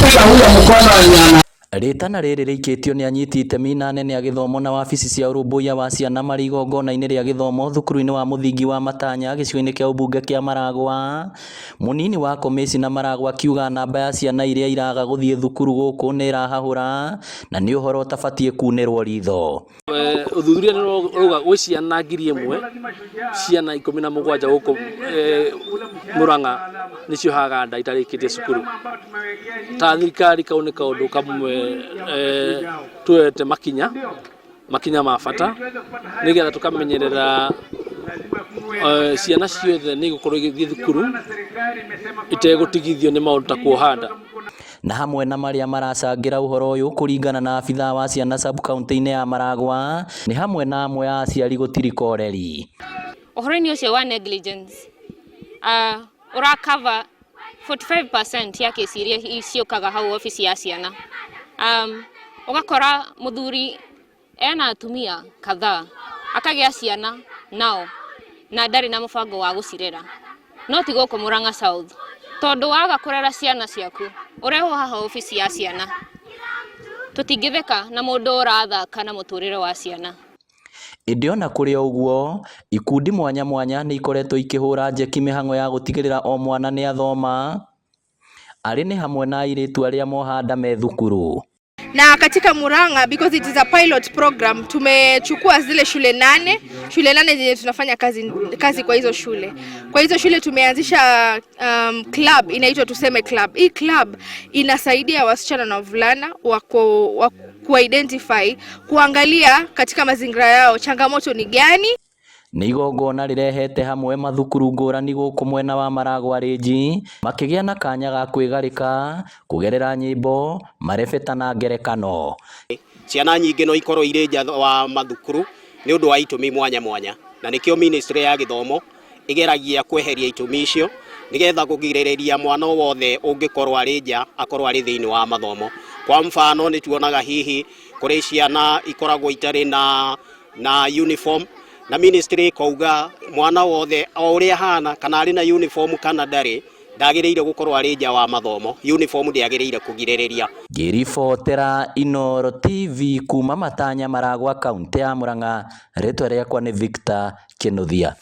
Shika huyo mkono wenye. Rĩtana rĩrĩ rĩikĩtio nĩ anyiti itemi na anene a gĩthomo na wabici cia ũrũmbũiya wa ciana marĩ igongona-inĩ rĩa gĩthomo thukuru-inĩ wa mũthingi wa Matanya gĩcigo-inĩ kĩa ũmbunge kĩa Maragwa. Mũnini wa komĩcina Maragwa akiuga namba ya ciana iria iraga gũthiĩ thukuru gũkũ nĩ ĩrahahũra na nĩ ũhoro ũtabatiĩ kunĩrwo ritho. Ũthuthuria nĩ ũrauga gwĩ ciana 1000, ciana 17 gũkũ Murang'a nĩciohaga nda itarĩkĩtie cukuru. Ta thirikari kau nĩ kaũndũ kamwe tuoete makinya makinya ma bata nĩgetha tũkamenyerera ciana ciothe nĩ igũkorwo igĩthiĩ thukuru itegũtigithio nĩ maũndũ ta kuoha nda. Na hamwe na marĩa maracangĩra ũhoro ũyũ kũringana na abithaa wa ciana sub-county-inĩ ya Maragwa nĩ hamwe na amwe a aciari gũtirika ũreri. Ũhoro-inĩ ũcio wa negligence ũra cover 45% ya kesi iria ciũkaga hau obici ya ciana. Ũgakora mũthuri ena atumia kadhaa, akagĩa ciana nao na ndarĩ na mũbango wa gũcirera. No ti gũkũ Murang'a South, tondũ waga kũrera ciana ciaku ũrehwo haha obici ya ciana. Tũtingĩtheka na mũndũ ũrathaka na mũtũrĩre wa ciana. Ĩndĩ ona kũrĩ o ũguo, ikundi mwanya mwanya nĩ ikoretwo ikĩhũra njeki mĩhang'o ya gũtigĩrĩra o mwana nĩ athoma, arĩ nĩ hamwe na airĩtu arĩa moha nda me thukuru. Na katika Murang'a, because it is a pilot program, tumechukua zile shule nane, shule nane zenye tunafanya kazi kwa hizo shule. Kwa hizo shule tumeanzisha club inaitwa Tuseme Club. Hii club inasaidia wasichana na wavulana wako wa kuidentify, kuangalia katika mazingira yao changamoto ni gani. Nĩ igongona rĩrehete hamwe mathukuru ngũrani gũkũ mwena wa Maragwa Range makĩgĩa na kanya ga kwĩgarĩka kũgerera nyĩmbo, marebeta na ngerekano. Ciana nyingĩ no ikorwo irĩ nja wa mathukuru nĩ ũndũ wa itũmi mwanya mwanya, na nĩkĩo ministry ya gĩthomo ĩgeragia kweheria itũmi icio nĩgetha kũgirĩrĩria mwana o wothe ũngĩkorwo arĩ nja akorwo arĩ thĩinĩ wa mathomo. Kwa mfano, nĩ tuonaga hihi kũrĩ ciana ikoragwo itarĩ na uniform, na ministry ĩkauga mwana wothe o ũrĩa ahana, kana arĩ na uniform kana ndarĩ, ndagĩrĩire gũkorwo arĩ nja wa mathomo. Uniform ndĩagĩrĩire kũgirĩrĩria. Ngĩribotera Inooro TV kuma Matanya, Maragwa, kaunti ya Murang'a, rĩtwa rĩakwa nĩ Victor Kinuthia.